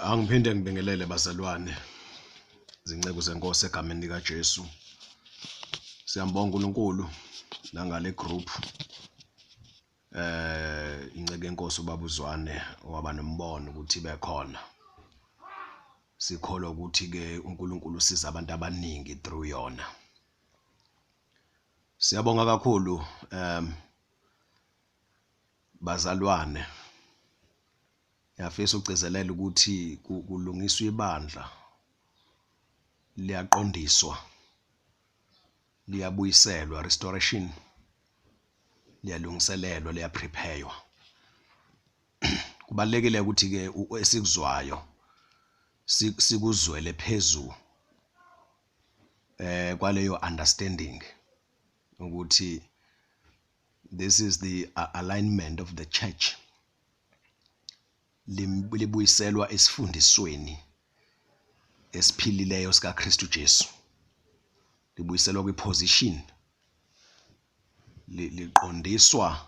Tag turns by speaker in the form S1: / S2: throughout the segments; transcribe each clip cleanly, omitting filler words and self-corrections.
S1: Angiphinde ngibingelele bazalwane, zinceku zenkosi egameni lika Jesu. Siyambonga uNkulunkulu nangale group. Inceke yenkosi ubaba uZwane owaba nombono ukuthi ibe khona. Sikholwa ukuthi ke uNkulunkulu usiza abantu abaningi through yona. Siyabonga kakhulu bazalwane. Ngiyafisa ukugcizelela ukuthi kulungiswa ibandla liyaqondiswa liyabuyiselwa restoration liyalungiselelwa liyaprepare. Kubalekile ukuthi ke esikuzwayo sikuzwele phezulu kwaleyo understanding ukuthi this is the alignment of the church libuyiselwa esifundisweni esiphilileyo sikaKristu Jesu, libuyiselwa kwiposition, liqondiswa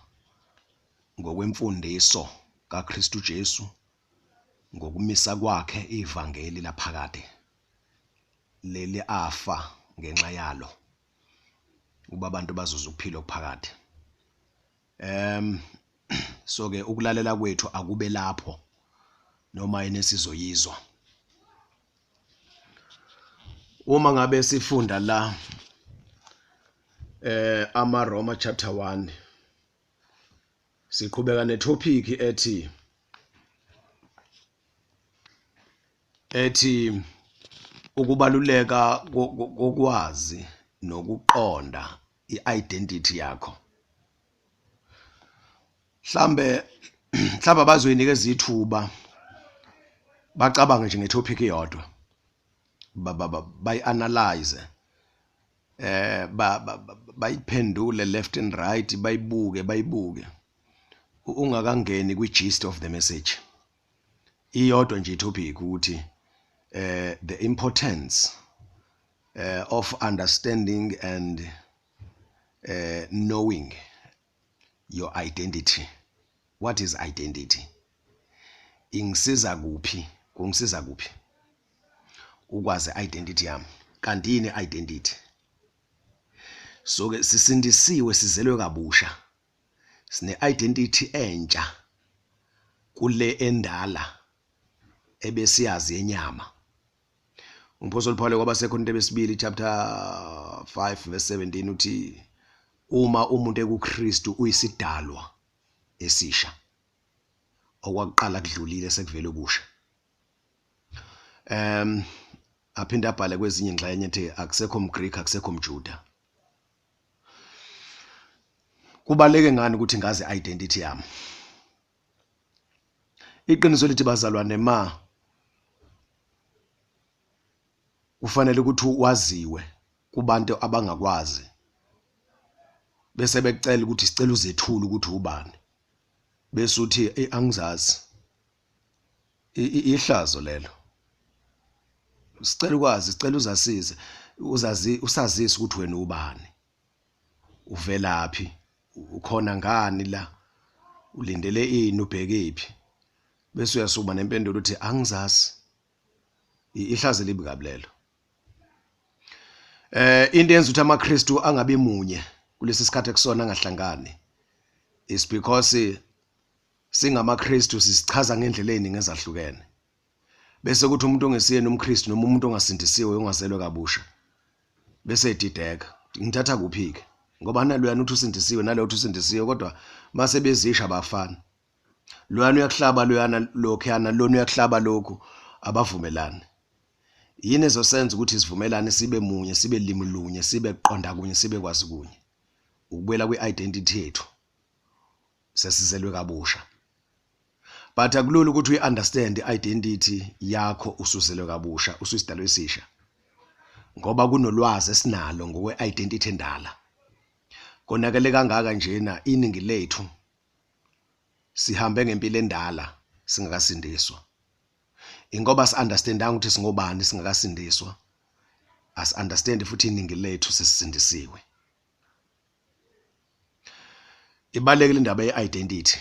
S1: ngokwemfundiso kaKristu Jesu ngokumisa kwakhe ivangeli laphakade leli afa ngenxa yalo ukuba abantu bazuze ukuphila okuphakade. So ke ukulalela kwethu akube lapho noma yini esizoyizwa. Uma ngabe sifunda la amaRoma chapter 1 siqhubeka netopic ethi ukubaluleka kokwazi nokuqonda i-identity yakho. Mhlambe mhlawumbe abazoyinikeza ithuba bacabange nje ngetopic eyodwa, bayi-analyze, bayiphendule left and right, bayibuke ungakangeni kwi-gist of the message. Iyodwa nje itopic ukuthi the importance of understanding and knowing your identity. What is identity? Ingisiza kuphi? Kungisiza kuphi ukwazi identity yami? Kanti yini identity? So ke sisindisiwe, sizelwe kabusha, sine identity entsha kule endala ebesiyazi yenyama. Umpostoli Paul kwabaseKorinte besibili chapter 5 verse 17 uthi uma umuntu ekuKristu uyisidalwa esisha, okwakuqala kudlulile sekuvele okusha. Aphinde abhale kwezinye ingxenye ethi akusekho mGreek, akusekho mJuda. Kubaleke ngani ukuthi ngazi identity yami? Iqiniso lithi bazalwane, ma kufanele ukuthi waziwe kubantu abangakwazi, bese bekucela ukuthi sicela uzethule ukuthi ubani, bese uthi hey angizazi. Ihlazo lelo. Sicela ukwazi, sicela uzasize, uzazi, usazise ukuthi wena ubani, uvelaphi, ukhona ngani la, ulindele ini, ubhekephi, bese uyasukuma nempendulo uthi angizazi. Ihlazo elibi kabi lelo. Into yenza ukuthi amaKristu angabi munye kulesi sikhathi ekusona, angahlangani, is because singamaKristu sisichaza ngendlela eziningi ezahlukene, bese kuthi umuntu ongesiyena umKristu noma umuntu ongasindisiwe ongazelwe kabusha bese edideka, ngithatha kuphi ke? Ngoba naloyana uthi usindisiwe, naloyo uthi usindisiwe, kodwa mase bezisha abafani. Loyana uyakuhlaba loyana lokhuyana, lona uyakuhlaba lokhu, abavumelani. Yini ezosenza ukuthi sivumelane, sibe munye, sibe limi lunye, sibe qonda kunye, sibe kwazi kunye? Ukubuyela kwi-identity yethu, sesizelwe kabusha. But akulula ukuthi uyi-understand i-identity yakho usuzelwe kabusha, usuyisidalwa esisha, ngoba kunolwazi esinalo ngokwe-identity endala. Konakele kangaka njena, iningi lethu sihambe ngempilo endala singakasindiswa. Ingoba si-understandanga ukuthi singobani singakasindiswa, asi-understand futhi iningi lethu sesisindisiwe. Ibalulekile indaba ye-identity.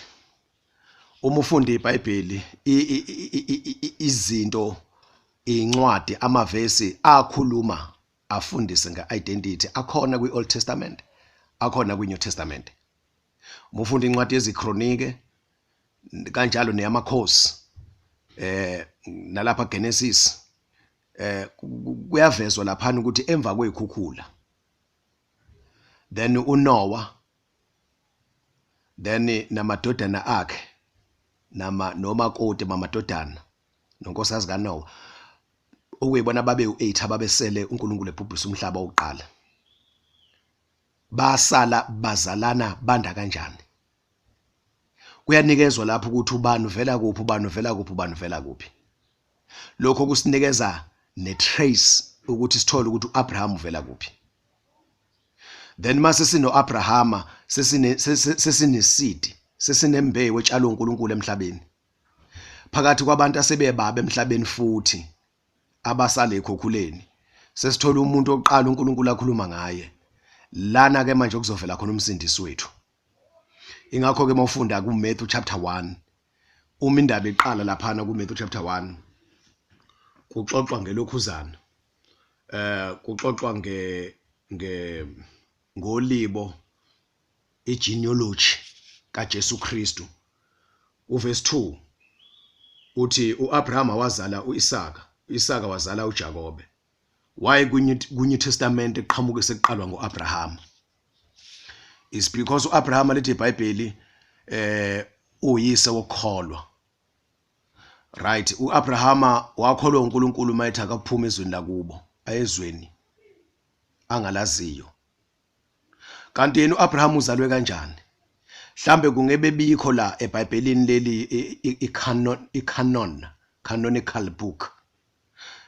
S1: Uma ufunda iBhayibheli, izinto, incwadi, amavesi akhuluma afundise nge-identity akhona kwi-Old Testament, akhona kwi-New Testament. Uma ufunda incwadi yeziKronike kanjalo neyamakhosi, nalapha Genesis, kuyavezwa laphana ukuthi emva kwezikhukhula then uNoah then namadodana akhe nama nomakoti mamadodana nonkosikazi kaNoah, okuyibona babe u8 ababesele uNkulunkulu ebhubhisa umhlaba wokuqala, basala bazalana banda kanjani. Kuyanikezwa lapho ukuthi ubani uvela kuphi, ubani uvela kuphi, ubani uvela kuphi. Lokho kusinikeza ne-trace ukuthi sithole ukuthi uAbraham uvela kuphi. Then mase sino Abrahama, sesine sesineseed, sesinembewu etshalwe uNkulunkulu emhlabeni phakathi kwabantu asebebaba emhlabeni futhi abasale ekhukhuleni. Sesithola umuntu oqala uNkulunkulu akhuluma ngaye lana ke manje kuzovela khona umsindisi wethu. Ingakho ke mawufunda ku Matthew chapter 1, uma indaba iqala laphana ku Matthew chapter 1, kuxoxwa ngelokhuzana, kuxoxwa nge nge ngolibo, igenealogy kaJesu Kristu. Uverse 2 uthi uAbraham wazala uIsaka, uIsaka wazala uJakobe. Why ku New Testament eqhamuke sekuqalwa ngoAbraham? Is because uAbraham, lithi iBhayibheli, uyise wokukholwa, right? uAbrahama wakholwa uNkulunkulu mayethi akaphuma ezweni lakubo ayezweni angalaziyo. Kanti yena uAbraham uzalwe kanjani? Mhlambe kungebe bikho la eBhayibhelini leli i-canon, i-canon, canonical book,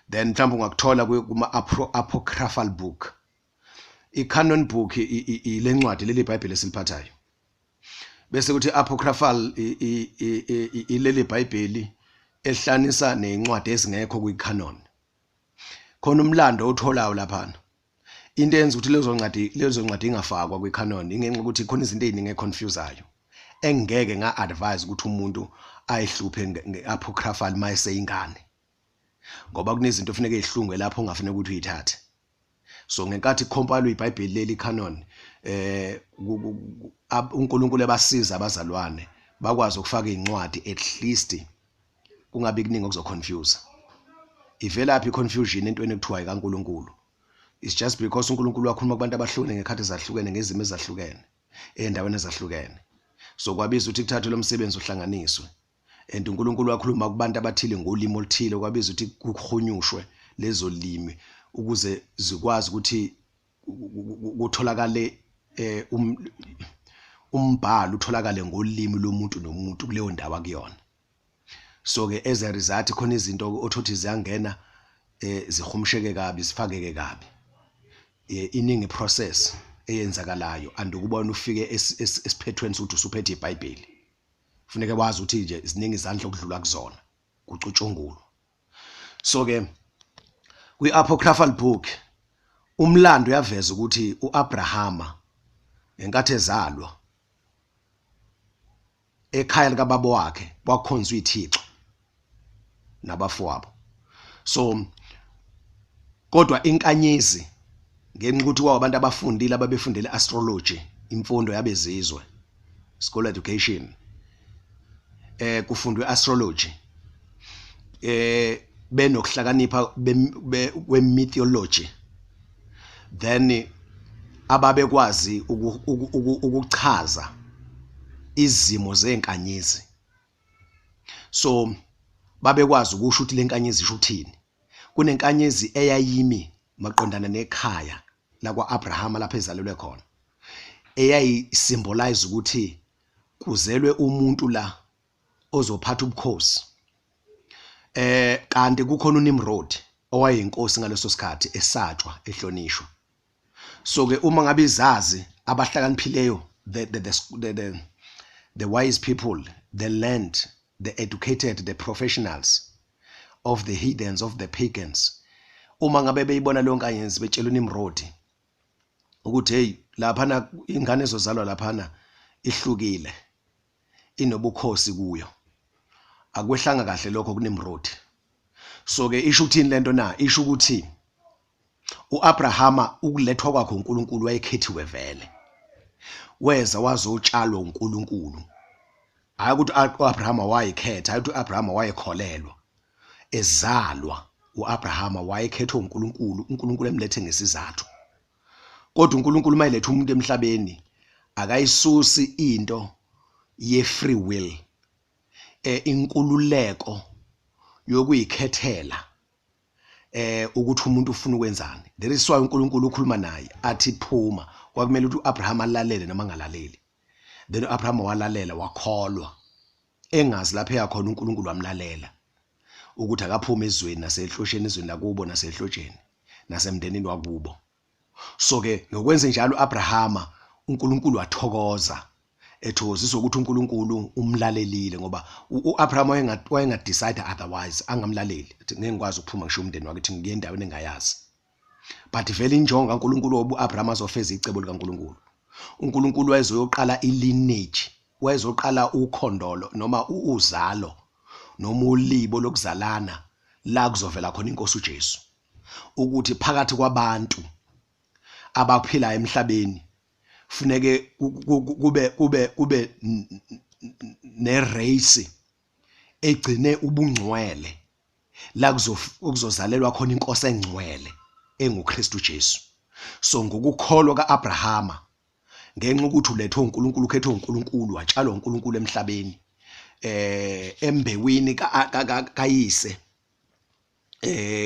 S1: then mhlawumbe ungakuthola kuma apocryphal book. I-canon book ilencwadi leli iBhayibheli esiliphathayo, bese kuthi apocryphal ileli iBhayibheli ehlanisa nezincwadi ezingekho kwi-canon. Khona umlando otholayo laphana. Into eyenza ukuthi lezo ncwadi ingafakwa kwi-canon ingenxa ukuthi khona izinto eziningi econfusayo, engeke nga-advise ukuthi umuntu ayihluphe nge-apocryphal uma eseyingane, ngoba kunezinto ofuneka ezihlungwe lapho ongafuneka ukuthi uyithathe. So ngenkathi kucompilwa iBhayibheli leli canon, uNkulunkulu ebasiza abazalwane bakwazi ukufaka incwadi, at least kungabi kuningi okuzoconfuse. Ivelaphi i-confusion entweni ekuthiwa ikaNkulunkulu? It's just because uNkulunkulu wakhuluma kubantu abahlukene ngekhathi ezahlukene, ngezimo ezahlukene, endaweni ezahlukene. So kwabiza ukuthi kuthathwe lo msebenzi uhlanganiswe, and uNkulunkulu wakhuluma kubantu abathile ngolimi oluthile, kwabiza ukuthi kuhunyushwe lezo limi ukuze zikwazi ukuthi kutholakale umbhalo, utholakale ngolimi lomuntu nomuntu kuleyo ndawo akuyona. So ke as a result khona izinto othothi ziyangena, zihumsheke kabi, zifakeke kabi. Iningi process eyenzakalayo and ukubona ufike esiphethweni sokuthi usuphethe iBhayibheli, kufuneka wazi ukuthi nje ziningi izandla okudlula kuzona kucutshungulwa. So ke kwi-apocryphal book umlando uyaveza ukuthi uAbrahama ngenkathi ezalwa ekhaya likababa wakhe kwakhonzwa ithixo nabafowabo. So kodwa inkanyezi, ngenxa ukuthi kwabantu abafundile ababefundele astrology, imfundo yabezizwe, school education, kufundwe astrology, benokuhlakanipha kwemythology, then ababekwazi ukuchaza izimo zenkanyezi. So babekwazi ukusho ukuthi lenkanyezi isho ukuthini. Kunenkanyezi eyayimi maqondana nekhaya lakwa-Abraham lapho ezalelwe khona, eyayisymbolize ukuthi kuzelwe umuntu la ozophatha ubukhosi, kanti kukhona uNimrod owayeyinkosi ngaleso sikhathi, esatshwa, ehlonishwa. So ke uma ngabe izazi, abahlakaniphileyo, the wise people, the learned, the educated, the professionals of the heathens, of the pagans, uma ngabe beyibona leyo nkanyezi, betshela uNimrod ukuthi hey, laphana ingane ezozalwa laphana ihlukile, inobukhosi kuyo. Akwehlanga kahle lokho kuNimrod. So ke isho ukuthini lento na? Isho ukuthi uAbrahama ukulethwa kwakhe uNkulunkulu wayekhethiwe vele. Weza wazotshalwa uNkulunkulu. Hayi ukuthi uAbrahama wayekhetha, hayi ukuthi uAbrahama wayekholelwa. Ezalwa uAbrahama wayekhethwe uNkulunkulu, uNkulunkulu emlethe ngesizathu. Kodwa uNkulunkulu mayeletha umuntu emhlabeni akayisusi into ye free will, inkululeko yokuyikhethela ukuthi umuntu ufuna ukwenzani. There is why uNkulunkulu ukhuluma naye athi phuma. Kwakumele ukuthi uAbraham alalele noma angalaleli. Then uAbraham walalela, wakholwa, engazi lapho eyakhona. uNkulunkulu wamlalela ukuthi akaphume ezweni nasehlosheni, ezweni lakubo nasehlotsheni nasemndenini wakubo. So ke ngokwenze njalo uAbrahama, uNkulunkulu wathokoza, ethokoziswa ukuthi uNkulunkulu umlalelile, ngoba uAbraham wayenga decide otherwise, angamlaleli, athi ngeke ngikwazi ukuphuma ngisho umndeni wakithi ngiye endaweni engayazi. But vele injongo kaNkulunkulu wobu uAbraham azofeza icebo likaNkulunkulu. uNkulunkulu wayezoyoqala ilineage, wayezoqala ukhondolo noma uzalo noma ulibo lokuzalana la kuzovela khona inkosi uJesu, ukuthi phakathi kwabantu abaphila emhlabeni funeke kube nerace egcine ubungcwele la kuzozalelwa khona inkosi engcwele enguKristu Jesu. So ngokukholwa kaAbrahama, ngenxa ukuthi ulethwe uNkulunkulu, ukhethwe uNkulunkulu, watshalwa uNkulunkulu emhlabeni embewini kayise,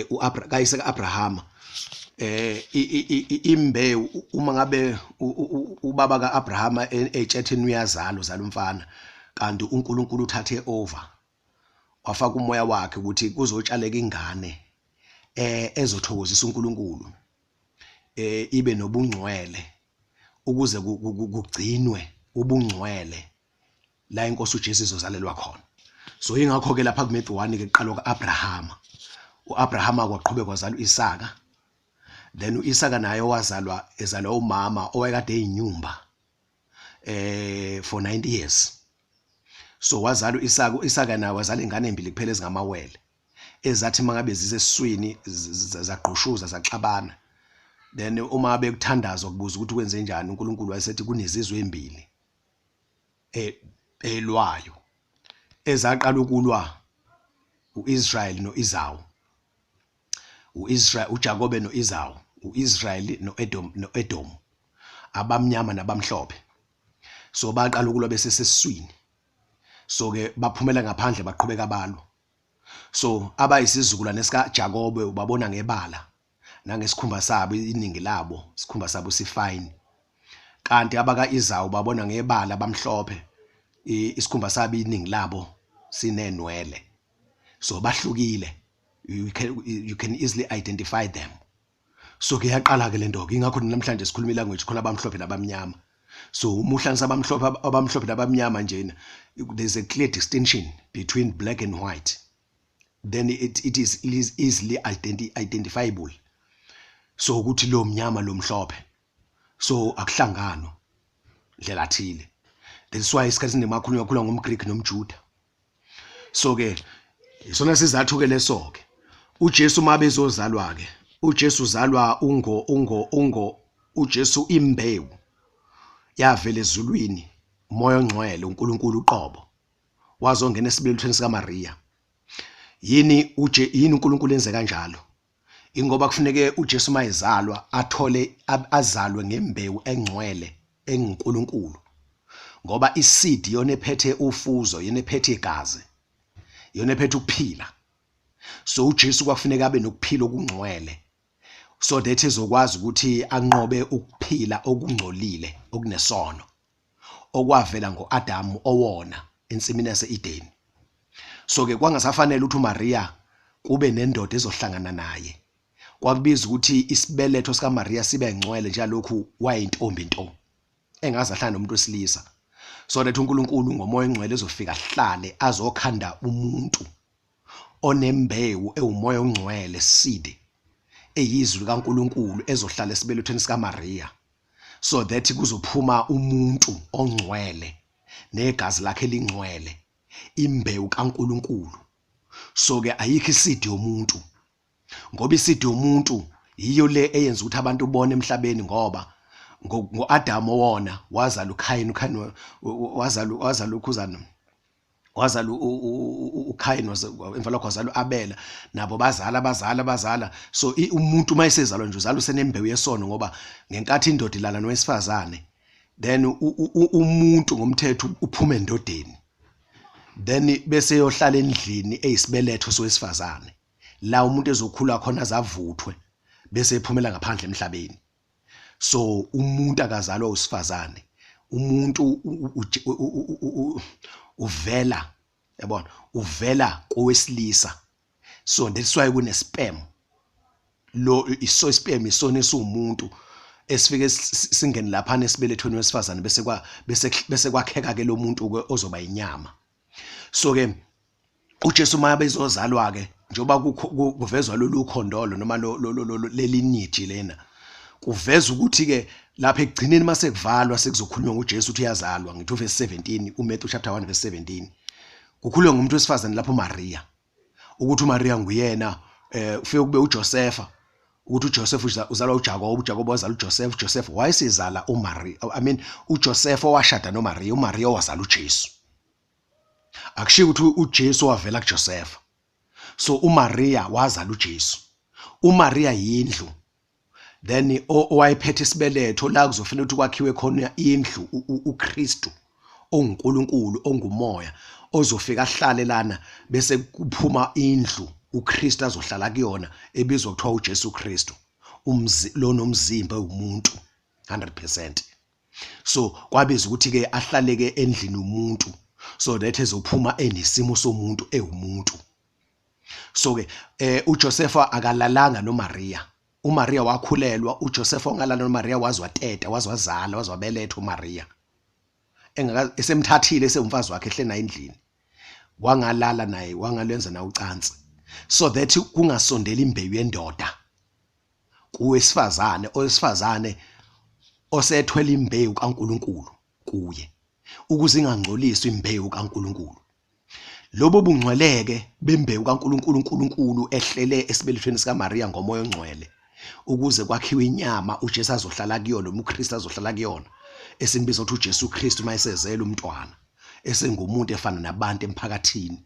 S1: uAbra kayise kaAbrahama, imbewu, uma ngabe ubaba kaAbrahama etshetheni uyazala, uzala umfana, kanti uNkulunkulu uthathe over, wafaka umoya wakhe ukuthi kuzotshaleka ingane ezothokozisa uNkulunkulu, ibe nobungcwele, ukuze kugcinwe ubungcwele la inkosi uJesu izozalelwa khona. So ingakho ke lapha kuMatthew 1 ke kuqalwa kaAbrahama. uAbrahama kwaqhubeka wazala uIsaka, then uIsaka naye wazalwa, ezalwa umama owayekade eyinyumba for 90 years. So wazala uIsaka. uIsaka naye wazala ingane ezimbili kuphela ezingamawele, ezathi mangabe zisesiswini zagqushuza, zaxabana. Then uma bekuthandazwa kubuza ukuthi kwenze njani, uNkulunkulu wayesethi kunezizwe ezimbili elwayo ezaqala ukulwa, uIsrael noEsau, uIsrael, uJakobe noEsau, uIsrael noEdom, abamnyama nabamhlophe. So baqala ukulwa besesesiswini. So ke baphumela ngaphandle, baqhubeka balwa. So abayisizukulwane sika Jakobe ubabona ngebala nangesikhumba sabo, iningi labo isikhumba sabo sifine, kanti abaka Esau babona ngebala, bamhlophe, isikhumba sabo iningi labo sinenwele. So bahlukile, you can easily identify them. So ke yaqala ke lento ke, ingakho namhlanje sikhuluma ilanguage khona abamhlophe nabamnyama. So uma uhlanganisa abamhlophe nabamnyama njena, there's a clear distinction between black and white. Then it is easily identifiable, so ukuthi lo mnyama, lo mhlophe. So akuhlanganwa ndlela thile. That's why isikhathi sinemakhulunywa kakhulu ngomGreek nomJuda. So ke isona sizathu ke leso ke. uJesu uma bezozalwa ke, uJesu uzalwa ungo uJesu imbewu yavela ezulwini, umoya ongcwele, uNkulunkulu uqobo wazongena esibelethweni sika Maria. Yini uje yini uNkulunkulu enze kanjalo? Ingoba kufuneke uJesu mayezalwa athole azalwe ngembewu engcwele enguNkulunkulu, ngoba iseed yona ephethe ufuzo, yona ephethe igazi, yona ephethe ukuphila. So uJesu kwakufuneka abe nokuphila okungcwele so that ezokwazi ukuthi anqobe ukuphila okungcolile okunesono okwavela ngoAdamu owona ensimini yaseEden. So ke kwangasafanele ukuthi uMaria kube nendoda ezohlangana naye. Kwakubiza ukuthi isibeletho sika Maria sibe ngcwele, njengalokhu wayintombi nto engaze ahlangane nomuntu wesilisa, so that uNkulunkulu ngomoya ongcwele ezofika ahlale, azokhanda umuntu onembewu ewumoya ongcwele, seed eyizwi likaNkulunkulu, ezohlala esibelethweni sika Maria, so that kuzophuma umuntu ongcwele negazi lakhe lingcwele. Imbewu kaNkuluNkulu. So ke ayikho iseed yomuntu. Ngoba iseed yomuntu yiyo le eyenza ukuthi abantu bone emhlabeni, ngoba ngo-Adamu wona wazala uKhayini, uKhayini wazala ukhuzana, wazala uKhayini, emva lokho wazala uAbela, nabo bazala, bazala, bazala. So umuntu uma esezalwa nje uzalwa usenembewu yesono, ngoba ngenkathi indoda ilala nowesifazane, then umuntu ngomthetho uphuma endodeni, then bese yohlala endlini eyisibeletho sowesifazane, la umuntu ezokhula khona azavuthwe bese ephumela ngaphandle emhlabeni. So umuntu akazalwa usifazane, umuntu uvela, yabona, uvela kowesilisa. So that's why kune sperm, lo iso sperm isona esiwumuntu esifike singene lapha nesibelethweni wesifazane, bese kwakheka ke lo muntu ke ozoba inyama. So ke uJesu uma bezozalwa ke, njengoba kuvezwa lolu khondolo noma lelineage lena, kuveza ukuthi ke lapha ekugcineni mase kuvalwa sekuzokhulunywa ngoJesu ukuthi uyazalwa. Ngithi uverse 17, uMatthew chapter 1 verse 17, kukhulunywa ngomuntu wesifazane lapho uMaria, ukuthi uMaria nguyena ufike kube uJosepha, ukuthi uJoseph uzalwa uJakob, uJakob wazala uJoseph, uJoseph wayesizala uMaria, I mean uJoseph owashada noMaria, uMaria wazala uJesu. Akushiwo ukuthi uJesu wavela kuJoseph. So uMaria wazala uJesu. uMaria yindlu, then owayephethe isibeletho la kuzofanele ukuthi kwakhiwe khona indlu uKristu onguNkulunkulu ongumoya ozofika ahlale lana, bese kuphuma indlu uKristu azohlala kuyona ebizwa kuthiwa uJesu Kristu, lo nomzimba umuntu 100%. So kwabiza ukuthi ke ahlaleke endlini umuntu, so that ezophuma enesimo somuntu ewumuntu. So ke uJosepha akalalanga noMaria, uMaria wakhulelwa, uJosepha ongalala noMaria wazwateta, wazwazala, wazwabeletha uMaria engaka esemthathile esewumfazi wakhe ehle naye endlini, wangalala naye, wangalenza naye ucansi, so that kungasondeli imbewu yendoda kuwesifazane, owesifazane osethwele imbewu kaNkuluNkulu kuye, ukuze ingangcoliswa imbewu kaNkuluNkulu. Lobo bungcweleke bembewu kaNkuluNkulu, uNkulunkulu ehlele esibelethweni sikaMaria ngomoya ongcwele, ukuze kwakhiwe inyama uJesu azohlala kuyona, noma uKristu azohlala kuyona, esimbiza ukuthi uJesu Kristu uma esezela umntwana, esengumuntu efana nabantu emphakathini.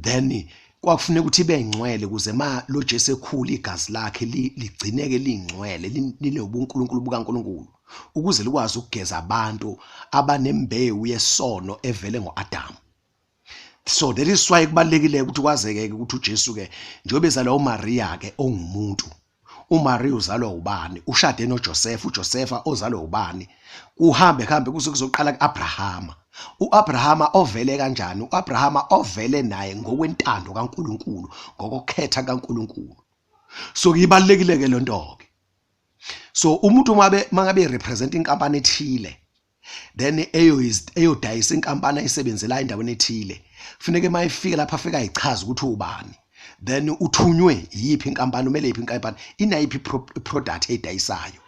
S1: Then kwakufuneka ukuthi ibe ngcwele ukuze ma lo Jesu ekhula igazi lakhe ligcineke lingcwele, linobuNkulunkulu bukaNkulunkulu, ukuze likwazi ukugeza abantu abanembewu yesono evele ngoAdamu. So that is why kubalekile ukuthi kwazeke ukuthi uJesu ke njengoba ezalwa uMaria ke ongumuntu, uMaria uzalwa ubani, ushade noJoseph, uJosepha ozalwa ubani, kuhambe kuhambe kuze kuzoqala kuAbrahama. uAbrahama ovele kanjani? uAbrahama ovele naye ngokwentando kaNkuluNkulu, ngokukhetha kaNkuluNkulu. So kubalekile ke lonto ke. So umuntu mangabe represent inkampani ethile, then eyodayisa inkampani ayisebenzelayo endaweni ethile, kufuneke mayifika lapha afika ayichaze ukuthi ubani, then uthunywe yiphi inkampani, umele yiphi inkampani, inayiphi product eyidayisayo.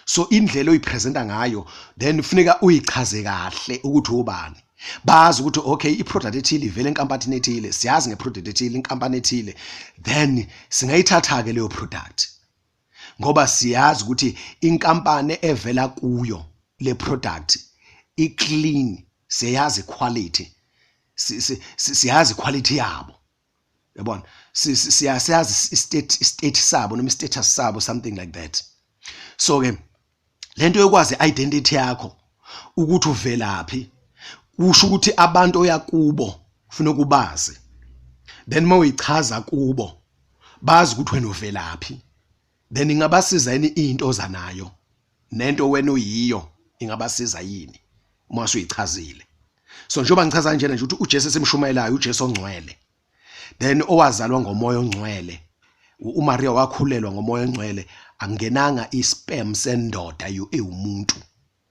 S1: So indlela oyipresenta ngayo then kufuneka uyichaze kahle ukuthi ubani, bazi ukuthi okay, iproduct ethile ivele enkampanini ethile, siyazi ngeproduct ethile, inkampani ethile, then singayithatha ke leyo product ngoba siyazi ukuthi inkampani evela kuyo le product i clean, siyazi quality, siyazi quality yabo, yabona, siyazi state sabo noma status sabo, something like that. So ke lento yokwazi identity yakho ukuthi uvelaphi kusho ukuthi abantu oyakubo ufuna ukubazi, then mawuyichaza kubo bazi ukuthi wena uvelaphi, then ingabasiza yini into oza nayo nento wena oyiyo, ingabasiza yini uma usuyichazile. So njengoba ngichaza kanjena nje ukuthi uJesu esimshumayelayo, uJesu ongcwele, then owazalwa ngomoya ongcwele, uMaria wakhulelwa ngomoya ongcwele, angenanga isperm sendoda ewumuntu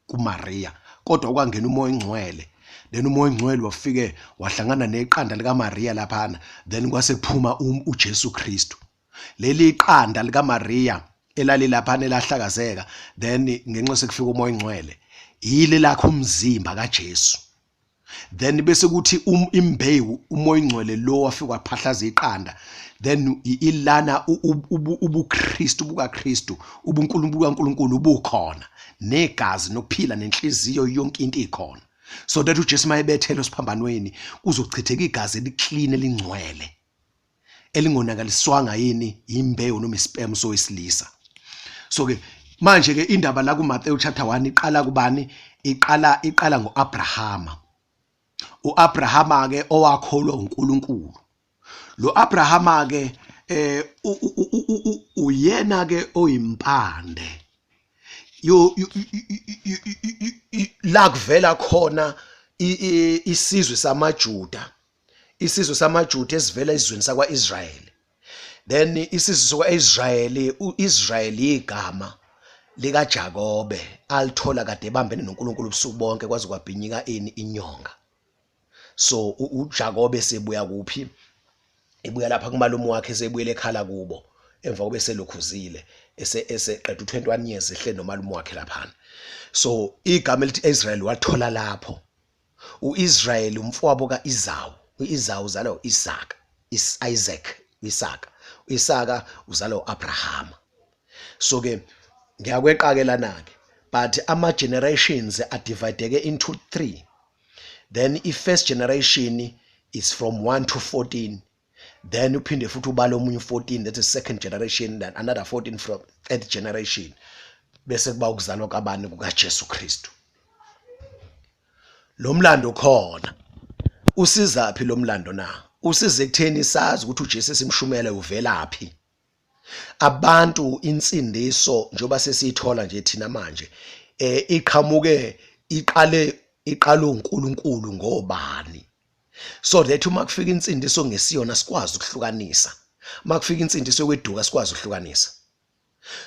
S1: kuMaria, kodwa kwangena umoya ongcwele, then umoya ongcwele wafike wahlangana neqanda likaMaria laphana, then kwase kuphuma uJesu Kristu. Leli qanda likaMaria elalilapha elahlakazeka, then ngenxa sekufika umoya ongcwele, yile lakho umzimba kaJesu. Then bese kuthi imbewu umoya ingcwele lo wafika waphahlaza iqanda, then ilana ubuKristu bukaKristu, ubuNkulunkulu bukaNkulunkulu bukhona, negazi nokuphila nenhliziyo, yonke into ikhona, so that uJesu mayebethelwe esiphambanweni kuzochitheka igazi eliclean, elingcwele, elingonakaliswanga yini imbewu noma isperm sowesilisa. So ke manje ke indaba la kuMathewu chapter 1 iqala kubani? Iqala ngoAbrahama. uAbrahama ke owakholwa uNkulunkulu. Lo Abrahama ke uyena ke oyimpande yo la kuvela khona isizwe samaJuda, isizwe samaJuda esivela esizweni sakwaIsrael. Then isizwe sakwaIsrael, uIsrael igama likaJakobe alithola kade ebambene noNkulunkulu ubusuku bonke kwaze kwabhinyika ini inyonga. So uJakobe sebuya kuphi? Ibuya lapha kumalume wakhe, sebuyele ekhala kubo emva kobe selokhuzile eseqeda u21 years ehle nomalume wakhe laphana. So igama elithi Israel wathola lapho. uIsrael umfowabo kaIzawu, uIzawu uzalwa uIsaka, Isaac, Isaka, Isaka uzalwa uAbraham. So ke ngiyakweqa ke lana ke, but ama generations are divided into 3. Then i first generation is from 1 to 14, then uphinde futhi ubale omunye 14, that is second generation, then another 14 from third generation, bese kuba ukuzalwa kabani? KukaJesu Kristu. Lo mlando khona usizaphi lo mlando na? Usize ekutheni sazi ukuthi uJesu esimshumela uvelaphi. Abantu insindiso njengoba sesiyithola nje thina manje iqhamuke iqale iqala uNkulunkulu ngobani, so that uma kufika insindiso ngesiyona sikwazi ukuhlukanisa, uma kufika insindiso yokweduka sikwazi ukuhlukanisa.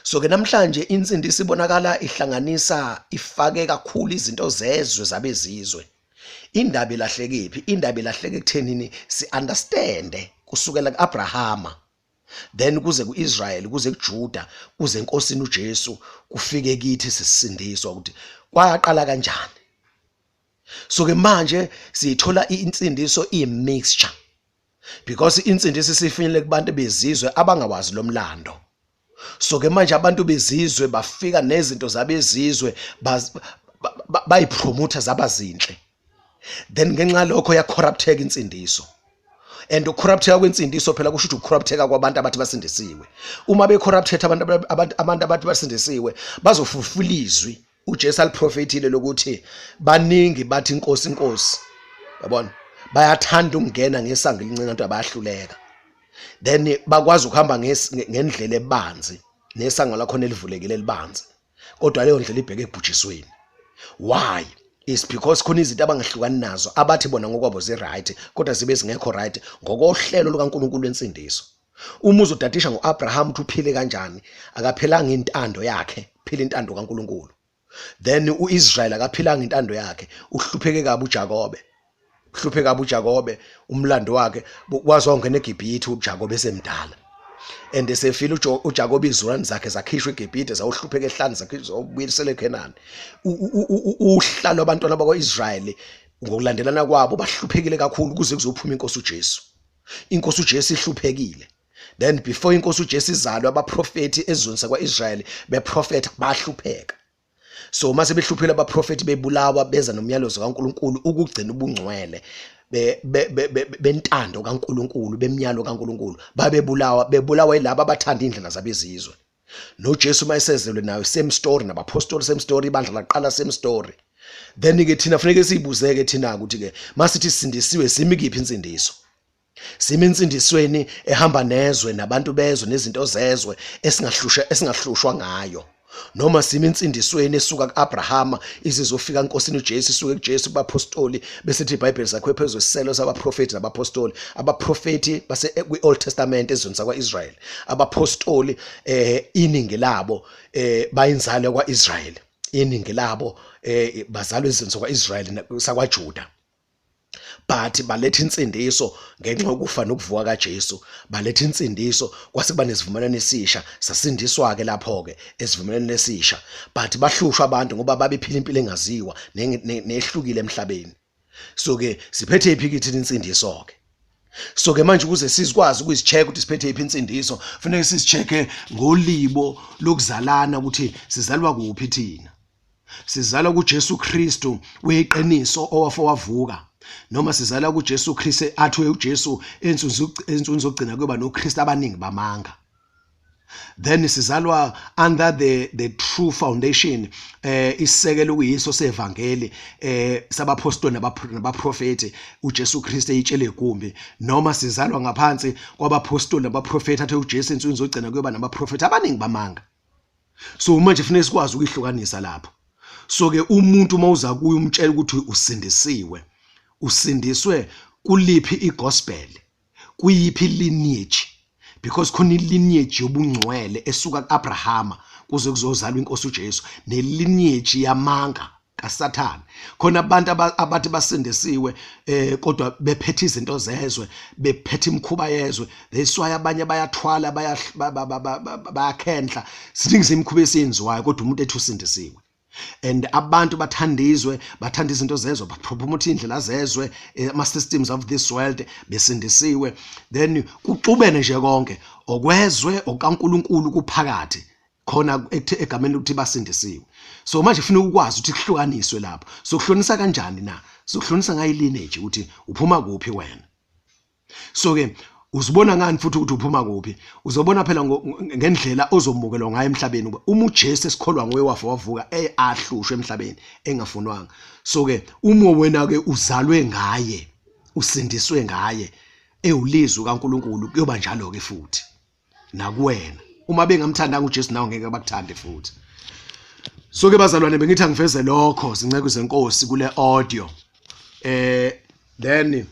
S1: So ke namhlanje insindiso ibonakala ihlanganisa, ifake kakhulu izinto zezwe zabezizwe. Indaba ilahlekephi? Indaba ilahleke ekuthenini si understand kusukela kuAbrahama, then kuze kuIsrael, kuze kuJuda, kuze enkosini uJesu, kufike kithi sisindiswa, ukuthi kwaqala kanjani. So ke manje siyithola insindiso iyi mixture, because insindiso isifinyelele kubantu bezizwe abangawazi lo mlando. So ke manje abantu bezizwe bafika nezinto zabezizwe, bayipromoter zaba zinhle, then ngenxa lokho yacorrupteka insindiso. And ukucorrupteka kwensindiso phela kusho ukuthi ukucorrupteka kwabantu abathi basindisiwe. Uma becorrupted abantu abathi basindisiwe, bazofulfill izwi uJesu aliprofethile lokuthi baningi bathi inkosi, inkosi, yabona, bayathanda ukungena ngesango elincane abantu abayahluleka, then bakwazi ukuhamba ngendlela ebanzi nesango lakhona elivulekile elibanzi, kodwa leyo ndlela ibheke ekubhujisweni. Why? Is because khona izinto abangahlukani nazo abathi bona ngokwabo zi-right, kodwa zibe zingekho right ngokohlelo lukaNkulunkulu lwensindiso. Uma uzodadisha ngo-Abraham ukuthi uphile kanjani, akaphelanga intando yakhe, phila intando kaNkulunkulu. Then uIsrael akaphilanga intando yakhe, uhlupheke kabi uJakobe, uhlupheke kabi uJakobe. Umlando wakhe waze wangena eGibhithe uJakobe esemdala and esefile uJakobe, izulwane zakhe zakhishwa eGibhithe, zawuhlupheka ehlane, zakhishwa, zawubuyisela eKhenani. Uhlalo abantwana bakwaIsrayeli ngokulandelana kwabo bahluphekile kakhulu kuze kuzophuma inkosi uJesu. Inkosi uJesu ihluphekile. Then before inkosi uJesu izalwe, abaprofeti ezweni sakwaIsrayeli beprofeta bahlupheka. So uma sebehluphile abaprofeti, bebulawa, beza nomyalezo kaNkuluNkulu ukugcina ubungcwele bentando kaNkuluNkulu, bemnyalo kaNkuluNkulu, babebulawa, bebulawa yilabo abathanda indlela zabezizwe. NoJesu mayesezelwe nayo same story, nabapostoli same story, ibandla laqala same story. Then ke thina funeke siyibuzeke thina ukuthi ke masithi sindisiwe, simi kiphi insindiso? Simi insindisweni ehamba nezwe nabantu bezwe nezinto zezwe esingahlushwa ngayo, noma simi insindisweni esuka kuAbrahama izizofika enkosini uJesu, isuke kuJesu kubapostoli, bese ithi iBhayibheli zakho phezulu isiselo sabaprofeti nabapostoli? Abaprofeti base kwi-Old Testament ezweni sakwaIsrael, abapostoli iningi labo bayinzalo kwaIsrael, iningi labo bazalwa ezweni sakwaIsrael sakwaJuda, but baletha insindiso ngenxa yokufa nokuvuka kaJesu. Baletha insindiso, kwase kuba nesivumelwano esisha, sasindiswa ke lapho ke esivumelwaneni esisha, but bahlushwa abantu ngoba babephila impilo engaziwa nehlukile emhlabeni. So ke siphethe iphi kithi insindiso ke? So ke manje ukuze sizikwazi ukuzicheck ukuthi siphethe iphi insindiso, kufanele sizichecke ngolibo lokuzalana ukuthi sizalwa kuphi thina. Sizalwa kuJesu Kristu weqiniso owafa wavuka, noma sizalwa kuJesu Kristu athi uJesu ensukwini zokugcina kuyoba noKristu abaningi bamanga. Then sizalwa under the true foundation, isisekelo kuyiso sevangeli sabapostoli nabaprofeti uJesu Kristu eyitshele igumbi, noma sizalwa ngaphansi kwabapostoli nabaprofeti athe uJesu ensukwini zokugcina kuyoba nabaprofeti abaningi bamanga. So manje kufanele sikwazi ukuyihlukanisa lapho. So ke umuntu uma uza kuye umtshela ukuthi usindisiwe, usindiswe kuliphi igospel, kuyiphi lineage, because khona ilineage yobungcwele esuka kuAbrahama kuze kuzozalwa inkosi uJesu, nelineage yamanga kaSathane. Khona abantu abathi basindisiwe kodwa bephethe izinto zezwe, bephethe imikhuba yezwe. That's why abanye bayathwala, bayakhendla, siningi imikhuba esiyenziwayo kodwa umuntu ethi usindisiwe. And abantu bathanda izwe, bathanda izinto zezwe, bapromote indlela zezwe, ama systems of this world, besindisiwe. Then kuxubene nje konke okwezwe okaNkuluNkulu kuphakathi khona egameni lokuthi basindisiwe. So manje kufuneka ukwazi ukuthi kuhlukaniswe lapho. So kuhlonisa kanjani na? So kuhlonisa ngayi lineage ukuthi uphuma kuphi wena. So ke uzibona ngani futhi ukuthi uphuma kuphi? Uzobona phela ngendlela ozomukelwa ngayo emhlabeni, ukuba uma uJesu esikholwa nguye wafa wavuka ahlushwe emhlabeni engafunwanga. So ke uma wena ke uzalwe ngaye, usindiswe ngaye, ewulizwi kaNkuluNkulu, kuyoba njalo ke futhi nakuwena. Uma bengamthandanga uJesu nawe ngeke bakuthande futhi. So ke bazalwane, bengithi angiveze lokho zinceku zenkosi kule audio. Then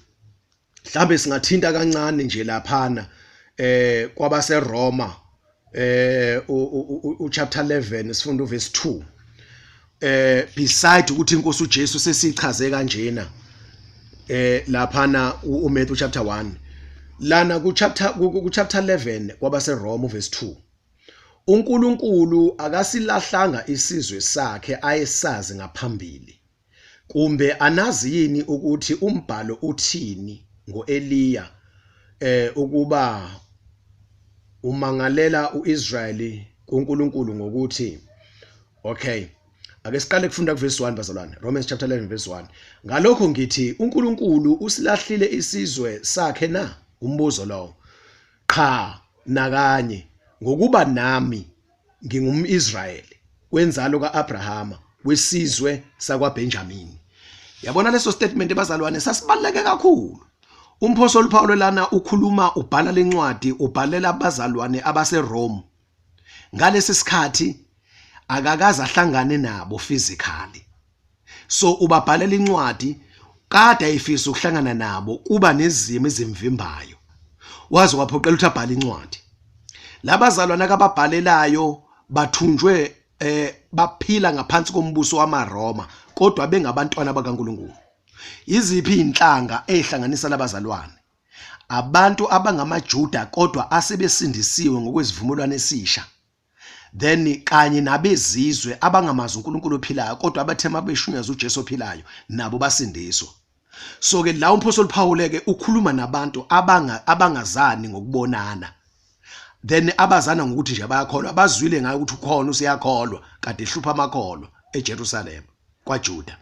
S1: mhlambe singathinta kancane nje laphana kwabaseRoma u chapter 11 sifunda uverse 2. Beside ukuthi inkosi uJesu sesichaze kanjena laphana uMatthew chapter 1, lana ku chapter 11 kwabaseRoma uverse 2, uNkulunkulu akasilahlanga isizwe sakhe ayesazi ngaphambili. Kumbe anazi yini ukuthi umbhalo uthini ngoEliya, ukuba umangalela uIsrayeli kuNkulunkulu ngokuthi, okay, ake siqale kufunda kuverse 1 bazalwane, Romans chapter 11 verse 1. Ngalokho ngithi uNkulunkulu usilahlile isizwe sakhe na? Umbuzo lowo. Qha, nakanye, ngokuba nami ngingumIsrayeli, wenzalo kaAbrahama, wesizwe sakwaBenjamini. Yabona leso statement bazalwane sasibaluleke kakhulu. Umphostoli Paul lana ukhuluma, ubhala lencwadi, ubhalela abazalwane abaseRome. Ngalesi sikhathi akakaze ahlangane nabo physically. So ubabhalela incwadi, kade ayifisa ukuhlangana nabo, kuba nezimo ezimvimbayo. Waze waphoqela ukuthi abhale incwadi. Labazalwana akababhalelayo bathunjwe, baphila ngaphansi kombuso wamaRoma, kodwa bengabantwana bakaNkuluNkulu. Iziphi inhlanga ezihlanganisa labazalwane? Abantu abangamaJuda kodwa asebesindisiwe ngokwesivumelwano esisha. Then kanye nabezizwe abangamazi uNkulunkulu ophilayo kodwa abathe mabeshunyazwa uJesu ophilayo nabo basindiswa. So ke la umphostoli Paul ke ukhuluma nabantu abangazani ngokubonana. Then abazana ngokuthi nje bayakholwa, abazwile ngayo ukuthi ukhona useyakholwa, kade ehlupha amakholwa eJerusalem kwaJuda.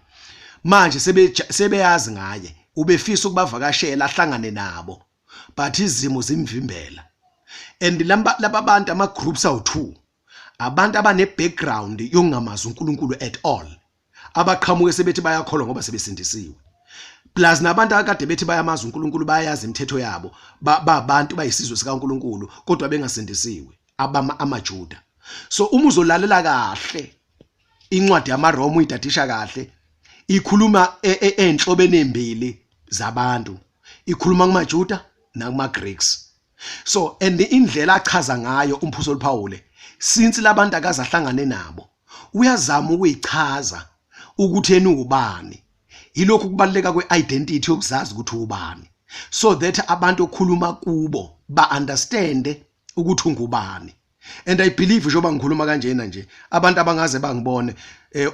S1: Manje sebeyazi ngaye, ubefisa ukubavakashela ahlangane nabo, but izimo zimvimbela. And laba bantu ama groups awu2, abantu abane background yokungamazi uNkulunkulu at all, abaqhamuke sebethi bayakholwa ngoba sebesindisiwe, plus nabantu akade bethi bayamazi uNkulunkulu, bayayazi imithetho yabo, babantu bayisizwe sikaNkulunkulu kodwa bengasindisiwe, abama amaJuda. So uma uzolalela kahle incwadi yamaRoma, uyidadisha kahle, ikhuluma enhlobeni embili zabantu, ikhuluma kumaJuda nakuma Greeks. So and indlela achaza ngayo umphostoli Paul, since labantu akazahlangane nabo, uyazama ukuyichaza ukuthi yena ubani. Yilokhu kubaluleka kweidentity yokuzazi ukuthi ubani, so that abantu okhuluma kubo ba understand ukuthi ungubani. And I believe njengoba ngikhuluma kanjena nje, abantu abangaze bangibone,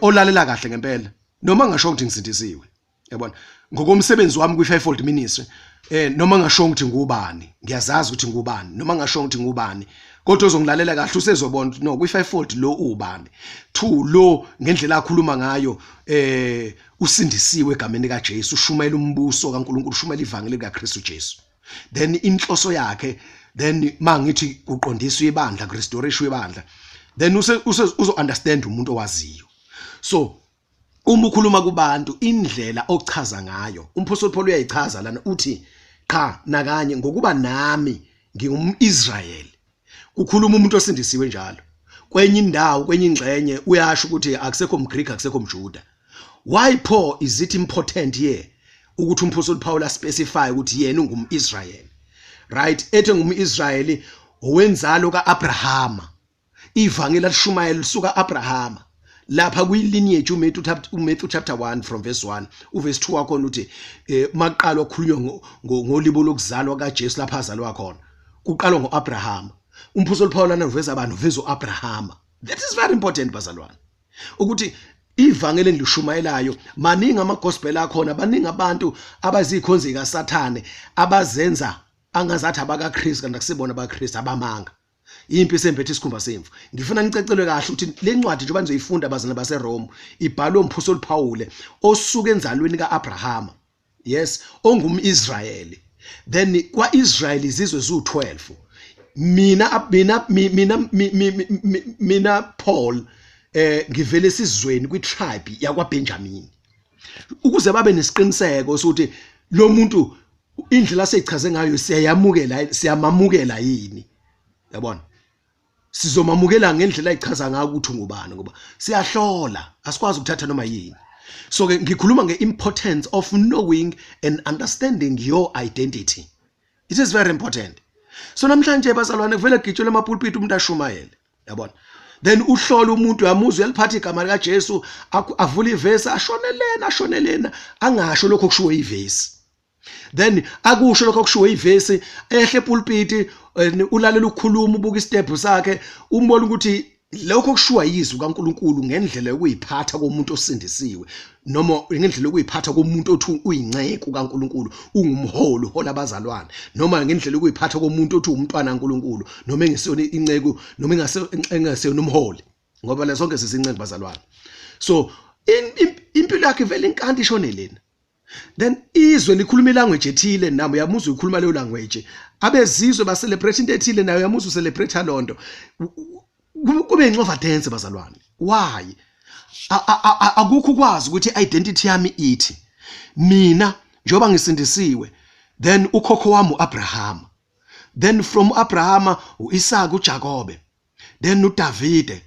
S1: olalela kahle ngempela noma ngisho ukuthi ngisindisiwe. Yabona, ngokomsebenzi wami kwi-fivefold ministry, noma ngasho ukuthi ngubani, ngiyazazi ukuthi ngubani, noma ngasho ukuthi ngubani, kodwa ozongilalela kahle usezobona ukuthi no, kwi-fivefold lo ubani. Two, lo ngendlela akhuluma ngayo usindisiwe egameni likaJesu, ushumayela umbuso kaNkulunkulu, ushumayela ivangeli likaKristu Jesu. Then inhloso yakhe, then mangithi kuqondiswa ibandla, kurestoreshwe ibandla, then uzo understand umuntu owaziyo. So uma ukhuluma kubantu indlela ochaza ngayo, umphostoli Paul uyayichaza lana, uthi qha nakanye ngokuba nami ngingumIsrayeli. Kukhuluma umuntu osindisiwe njalo. Kwenye indawo, kwenye ingxenye uyasho ukuthi akusekho mGreek, akusekho mJuda. Why Paul is it important here ukuthi umphostoli Paul aspecify ukuthi yena ungumIsrayeli? Right, ethe ngumIsrayeli owenzalo kaAbrahama. Ivangeli alishumayela lisuka Abrahama. Lapha kuyilineage uMatthew chapter 1 from verse 1 uverse 2 wakhona uthi maqalwa kukhulunywa ngolibo lokuzalwa kaJesu lapha azalwa khona, kuqalwa ngoAbrahama. Umphostoli Paul lana uveza abantu, uveza uAbrahama. That is very important bazalwane, ukuthi ivangeli engilishumayelayo, maningi ama gospel akhona, baningi abantu abazikhonzi kaSathane abazenza angazathi abakaKristu, kanti akusibona abakaKristu, abamanga. Impi sembethe isikhumba semvu. Ngifuna nicecelwe kahle ukuthi le ncwadi njengoba nizoyifunda bazalwane baseRome, ibhalwe umphostoli Paul osuka enzalweni kaAbrahama. Yes, ongumIsrayeli. Then kwaIsrael izizwe zu12. Mina mina mina mina Paul ngivele esizweni kwitribe yakwaBenjamin. Ukuze babe nesiqiniseko sokuthi lo muntu indlela aseyichaze ngayo siyayamukela, siyamamukela yini? Yabona, sizomamukela ngendlela ayichaza ngayo ukuthi ungubani, ngoba siyahlola, asikwazi ukuthatha noma yini. So ke ngikhuluma ngeimportance of knowing and understanding your identity. It is very important. So namhlanje bazalwane kuvele gitshelwe emapulpit umuntu ashumayele, yabona, then uhlola umuntu, uyamuzwa uyaliphatha igama lika Jesu, avule ivesi ashonelena ashonelena, angasho lokho kushiwo ivesi. Then akusho lokho kushiwo ivesi, ehle epulpiti, ulalela ukukhuluma, ubuka istep sakhe, umbona ukuthi lokho kushiwa yizwi kaNkuluNkulu ngendlela yokuyiphatha komuntu osindisiwe, noma ngendlela yokuyiphatha komuntu othi uyinceku kaNkuluNkulu, ungumholi, uhola abazalwane, noma ngendlela yokuyiphatha komuntu othi umntwana kaNkuluNkulu, noma engesiyona inceku, noma engaseyona umholi, ngoba la sonke sizinceku bazalwane. So impilo yakhe vele inkanti ishone lena. Then izwe likhuluma ilanguage ethile, nami uyamuzwa ukhuluma leyo language. Abezizwe ba celebrate into ethile, nayo uyamuzwa celebrate lonto. Kube incova dance bazalwane. Why? Akukho ukwazi ukuthi identity yami ithi mina njengoba ngisindisiwe, then ukhokho wami uAbraham, then from Abraham uIsaac, uJakobe, then uDavide,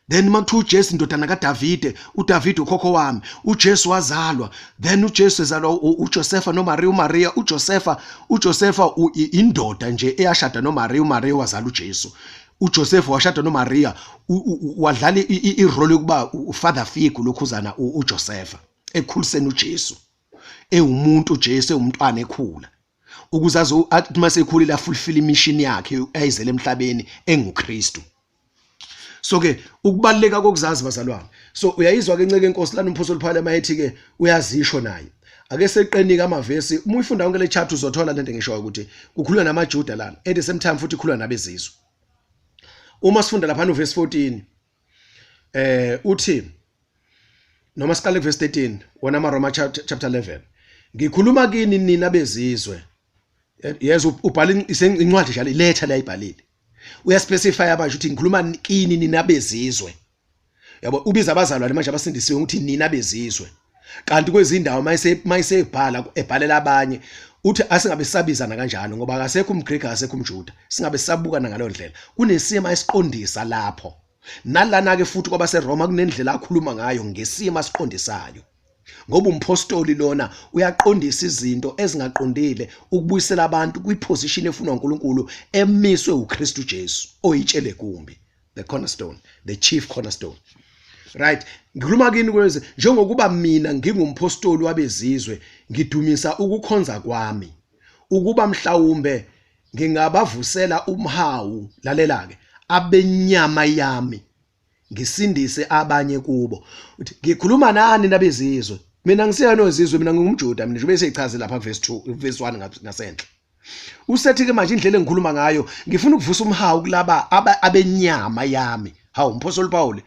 S1: then makuthiwa uJesu indodana kaDavide, uDavide ukhokho wami, uJesu wazalwa, then uJesu ezalwa uJosepha noMaria, uMaria uJosepha, uJosepha indoda nje eyashada noMaria, uMaria wazala uJesu. uJoseph washada noMaria, wadlala irole yokuba ufather figure lokhuzana uJosepha ekukhuliseni uJesu, ewumuntu uJesu ewumntwana ekhula, ukuze athi masekhulile afulfill imission yakhe ayizele emhlabeni enguKristu. So ke ukubaluleka kokuzazi bazalwane. So uyayizwa ke inceke enkosi lana umphostoli Paul mayethi ke uyazisho naye. Ake seqenika amavesi, uma uyifunda yonke le chapter uzothola lento engishoyo ukuthi kukhulunywa namaJuda lana, at the same time futhi ikhulunywa nabezizwe. Uma sifunda lapha no verse 14 uthi, noma siqale verse 13 wona amaRoma chapter 11, ngikhuluma kini nina bezizwe. Yes, ubhala incwadi njalo, iletha leyayibhalile, uyaspecify manje ukuthi ngikhuluma kini nina bezizwe. Yabo, ubiza abazalwane manje abasindisiwe ukuthi nina bezizwe, kanti kwezindawo mayisebhala ebhalela abanye uthi asingabe sabizana kanjalo, ngoba akasekho umGreek, akasekho umJuda, singabe sabukana ngaleyo ndlela. Kunesimo esiqondisa lapho, nalana ke futhi kwabaseRoma kunendlela akhuluma ngayo ngesimo asiqondisayo, ngoba umpostoli lona uyaqondisa izinto ezingaqondile ukubuyisela abantu kwiposition efunwa uNkulunkulu emiswe uKristu Jesu oyitshele kumbi, the cornerstone, the chief cornerstone. Right, ngikhuluma kini kweze njengokuba mina ngingumpostoli wabezizwe, ngidumisa ukukhonza kwami, ukuba mhlawumbe ngingabavusela umhawu, lalela ke, abenyama yami, ngisindise abanye kubo. Uthi ngikhuluma nani nabezizwe. Mina ngisiyana ozizwe, mina ngingumJuda mina, njengoba eseyichaze lapha verse 2 verse 1 ngasenhla. Usethi ke manje indlela engikhuluma ngayo ngifuna ukuvusa umhawu kulaba abenyama yami. Hawu umphostoli Paul,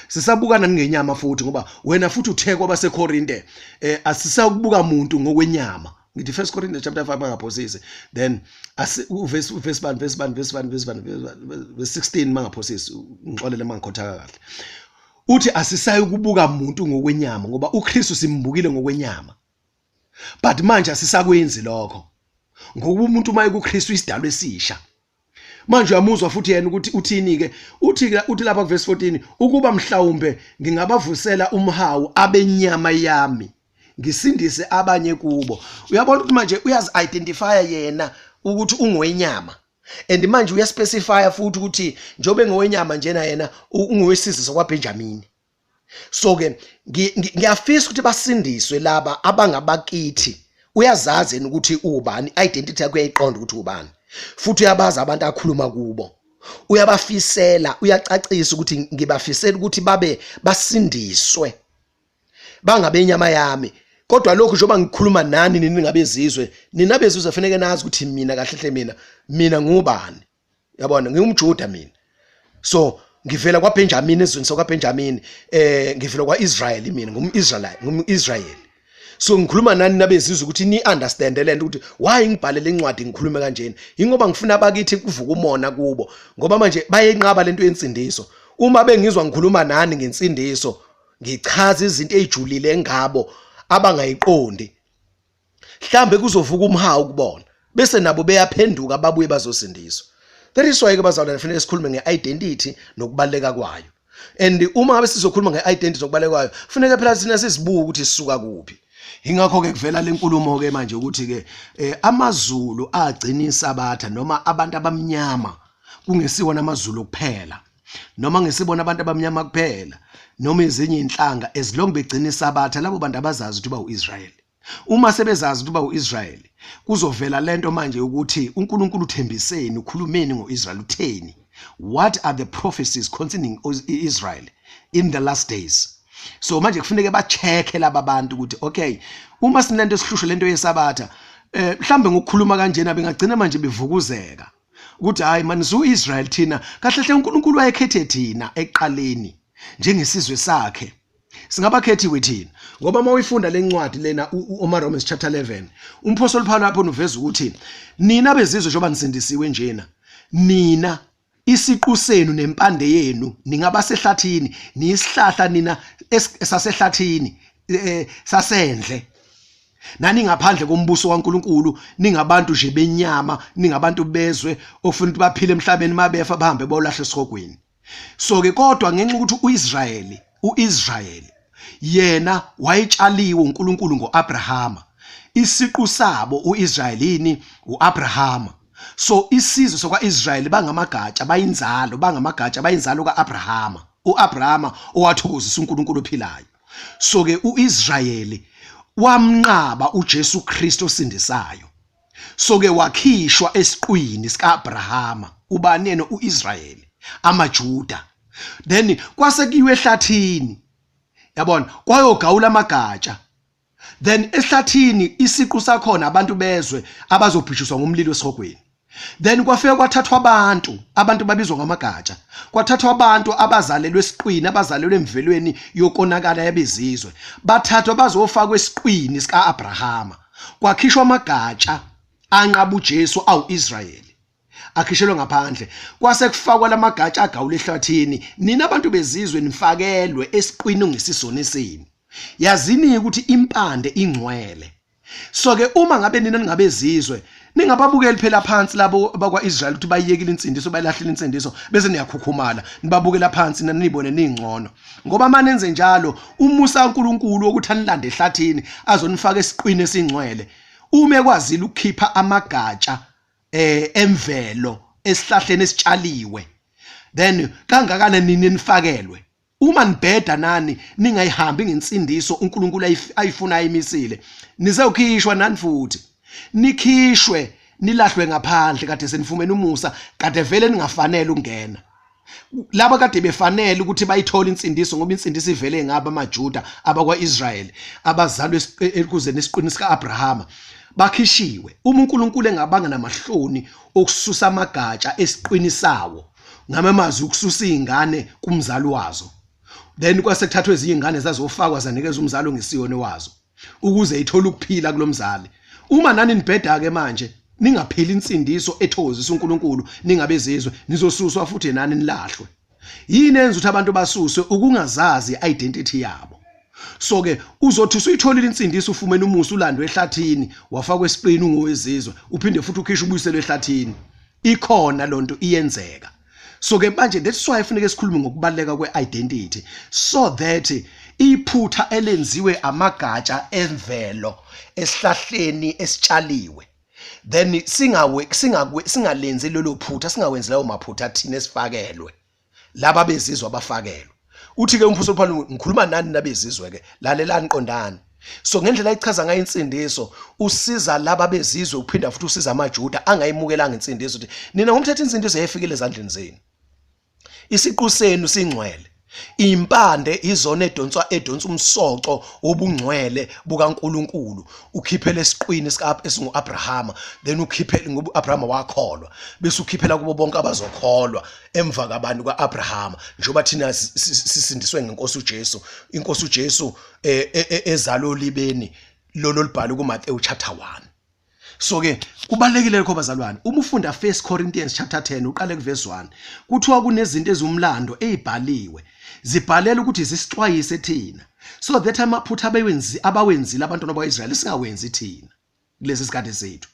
S1: sisabukana ngenyama futhi, ngoba wena futhi uthe kwabaseKorinte asisakubuka umuntu ngokwenyama. Ngithi 1 Corinthians chapter 5 mangaphosisi, then verse verse 1 verse 1 verse 1 verse 1 verse 16 mangaphosisi, ngixolele mangikhothaka kahle. Uthi asisayi ukubuka umuntu ngokwenyama ngoba uKristu simbukile ngokwenyama, but manje asisakwenzi lokho ngokuba umuntu uma ekuKristu isidalwa esisha. Manje uyamuzwa futhi yena ukuthi uthini ke, uthi lapha kuverse 14, ukuba mhlawumbe ngingabavusela umhawu abenyama yami ngisindise abanye kubo. Uyabona ukuthi manje uyazi-identifya yena ukuthi ungowenyama, and manje uyaspecifya futhi ukuthi njengoba engowenyama njena yena ungowesizwe sakwaBenjamini. So ke ngiyafisa ukuthi basindiswe laba abangabakithi. Uyazazi yena ukuthi ubani, identity yakhe uyayiqonda ukuthi ubani, futhi uyabazi abantu akhuluma kubo, uyabafisela, uyacacisa ukuthi ngibafisela ukuthi babe basindiswe bangabe inyama yami. Kodwa lokhu njengoba ngikhuluma nani nini ngabezizwe, nina bezizwe kufanele nazi ukuthi mina kahle hle mina ngubani. Yabona, ngingumJuda mina, so ngivela kwaBenjamin, ezweni sakwaBenjamin, ngivela kwaIsrael, mina ngumIsrael, ngumIsrael. So ngikhuluma nani nabezizwe ukuthi ni understand lento ukuthi why ngibhale lencwadi ngikhulume kanjena, ingoba ngifuna abakithi kuvuka umona kubo, ngoba manje bayenqaba lento yensindiso. Uma bengizwa ngikhuluma nani ngensindiso, ngichaza izinto ezijulile ngabo abangayiqondi, mhlambe kuzovuka umhawu kubona bese nabo beyaphenduka babuye bazosindiswa. That is why ke bazalwane kufanele sikhulume ngeidentity nokubaleka kwayo. And uma ngabe sizokhuluma ngeidentity nokubaleka kwayo, kufanele phela thina sizibuke ukuthi sisuka kuphi. Ingakho ke kuvela lenkulumo ke manje ukuthi ke amaZulu agcina isabatha, noma abantu abamnyama, kungesiwona amaZulu kuphela, noma ngesibona abantu abamnyama kuphela, noma ezinye inhlanga, as long begcina isabatha labo bantu abazazi ukuthi ba uIsrael. Uma sebezazi ukuthi ba uIsrael, kuzovela lento manje ukuthi uNkulunkulu uthembiseni, ukhulumeni ngoIsrael, utheni, what are the prophecies concerning Israel in the last days. So manje kufuneke ba-check laba bantu ukuthi okay, uma sinento esihlushwe lento yesabatha, mhlambe ngokukhuluma kanjena bengagcina manje bevukuzeka ukuthi hayi man, uIsrael thina kahle hle uNkulunkulu wayekhethe thina ekuqaleni njengesizwe sakhe, singabakhethiwe thina. Ngoba uma uyifunda lencwadi lena uma Romans chapter 11, umphostoli Paul lapho uveza ukuthi nina bezizwe njengoba nisindisiwe njena, nina isiqu senu nempande yenu ningabasehlathini, niyisihlahla nina sasehlathini, sasendle, nani ngaphandle kombuso kaNkuluNkulu, ningabantu nje benyama, ningabantu bezwe ofuna ukuthi baphile emhlabeni, mabefa bahambe bayolahlwa esihogweni. So ke kodwa ngenxa ukuthi uIsrael yena wayetshaliwe uNkulunkulu ngoAbrahama, isiqu sabo uIsrael yini? uAbrahama. So isizwe sakwaIsrael bangamagatsha, bayinzalo, bangamagatsha, bayinzalo kaAbrahama, uAbrahama owathokozisa uNkulunkulu ophilayo. So ke uIsrael wamnqaba uJesu Kristu osindisayo, so ke wakhishwa esiqwini sikaAbrahama. Ubani yena? uIsrael, amaJuda. Then kwase kuyiwe ehlathini, yabona, kwayogawula amagatsha. Then ehlathini isiqu sakhona abantu bezwe abazobhijiswa ngomlilo esihogweni. Then kwafika kwathathwa abantu babizwa ngamagatsha, kwathathwa abantu abazalelwe esiqwini, abazalelwe emvelweni yokonakala yabezizwe, bathathwa bazofakwa esiqwini sikaAbrahama. Kwakhishwa amagatsha anqaba uJesu awuIsrayeli, akhishelwe ngaphandle, kwase kufakwa lamagatsha agawule ehlathini. Nina abantu bezizwe nifakelwe esiqwini ongesisonisini. Yazini ukuthi impande ingcwele. So ke uma ngabe nina ningabezizwe, ningababukeli phela phansi labo bakwaIsrael ukuthi bayiyekile insindiso, bayilahlile insindiso, bese niyakhukhumala nibabukela phansi, nibone ningcono. Ngoba manenze njalo, umusa kaNkuluNkulu wokuthi anilande ehlathini azonifaka esiqwini esingcwele, uma ekwazile ukukhipha amagatsha emvelo esihlahleni esitshaliwe, then kangakanani nini nifakelwe? Uma nibheda nani ningayihambi ngensindiso uNkulunkulu ayifuna ayimisile, nizokhishwa nani futhi nikhishwe nilahlwe ngaphandle, kade senifumene umusa, kade vele ningafanele ukungena. Laba kade befanele ukuthi bayithole insindiso ngoba insindiso ivele ngabo amaJuda abakwaIsrael abazalwe ekuzeni esiqwini sikaAbrahama bakhishiwe. Uma uNkulunkulu engabanga namahloni okususa amagatsha esiqwini sawo, ngamamazwi ukususa izingane kumzali wazo, then kwase kuthathwa ezinye izingane zazofakwa zanikeza umzali ongesiyona wazo ukuze ithole ukuphila kulomzali. Uma nani nibheda ke manje ningaphili insindiso ethokozisa uNkulunkulu, ningabezizwe, nizosuswa futhi nani nilahlwe. Yini enza ukuthi abantu basuswe? Ukungazazi identity yabo. So ke uzothi usuyitholile insindiso, ufumene umusa, ulandwe ehlathini, wafakwa esiqini, ungowezizwe, uphinde futhi ukhishwe ubuyiselwe ehlathini. Ikhona lonto iyenzeka. So ke manje that's why kufuneka sikhulume ngokubaluleka kwe-identity, so that iphutha elenziwe amagatsha emvelo esihlahleni esitshaliwe, then singawe singakwe singalenzi lelo phutha, singawenzi lawo maphutha thina esifakelwe laba bezizwe abafakelwe. Uthi ke umphostoli Paul, ngikhuluma nani nabezizwe ke, lalelani, qondani. So ngendlela ayichaza ngayo insindiso, usiza laba bezizwe, uphinda futhi usiza amaJuda angayimukelanga insindiso, uthi nina ngomthetho insindiso yayifikile ezandleni zenu, isiqu senu singcwele, impande izona edonswa edonsa umsoco wobungcwele bukaNkuluNkulu, ukhiphele esiqwini sika esinguAbrahama, then ukhiphele ngoba uAbrahama wakholwa, bese ukhiphela kubo bonke abazokholwa emva kabantu kaAbrahama, njengoba thina sisindiswe ngenkosi uJesu, inkosi uJesu ezalwe olibeni lolo libhalwe kuMathewu chapter 1. So ke kubalekile lokho bazalwane. Uma ufunda 1 Corinthians chapter 10 uqale kuverse 1, kuthiwa kunezinto ezumlando ezibhaliwe, zibhalela ukuthi zisixwayise thina, so that amaphutha abewenzi abawenzile abantwana bakwaIsrael singawenzi thina kulesi sikhathi sethu.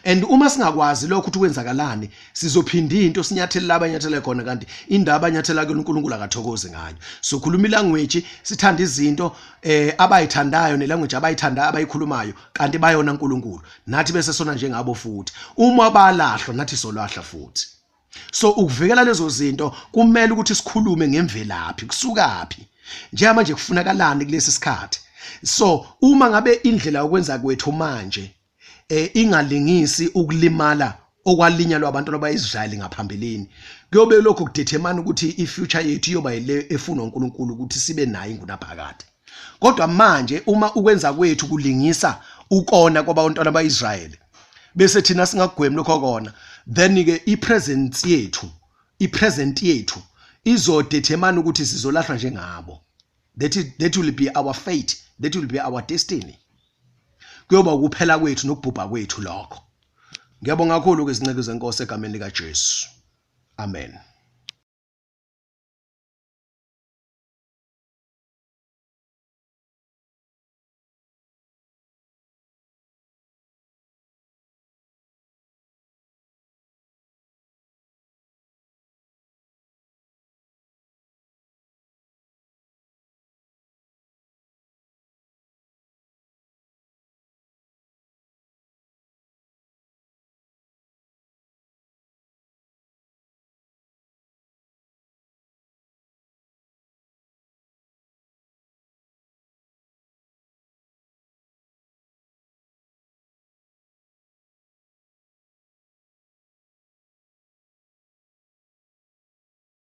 S1: And uma singakwazi lokho ukuthi kwenzakalani, sizophinda into sinyathele la abanyathele khona, kanti indaba abanyathela kuyona uNkulunkulu akathokozi ngayo. So khuluma ilanguage, sithanda izinto abayithandayo nelanguage abayithandayo abayikhulumayo, kanti bayona uNkulunkulu, nathi bese sona njengabo futhi. Uma balahlwa nathi solahla futhi. So ukuvikela lezo zinto kumele ukuthi sikhulume ngemvelaphi, kusukaphi, njengamanje kufunakalani kulesi sikhathi. So uma ngabe indlela yokwenza kwethu manje ingalingisi ukulimala okwalinyalwa abantwana baIsrayeli ngaphambilini, kuyobe lokho kudetermine ukuthi ifuture yethu iyoba yile efunwa uNkulunkulu ukuthi sibe nayo ingunaphakade. Kodwa manje uma ukwenza kwethu kulingisa ukona kwabantwana baIsrayeli, bese thina singagwemi lokho kona, then ke ipresence yethu, ipresent yethu izodetermine ukuthi sizolahlwa njengabo. That will be our fate, that will be our destiny. Kuyoba ukuphela kwethu nokubhubha kwethu lokho. Ngiyabonga kakhulu ke izinceku zenkosi egameni likaJesu. Amen.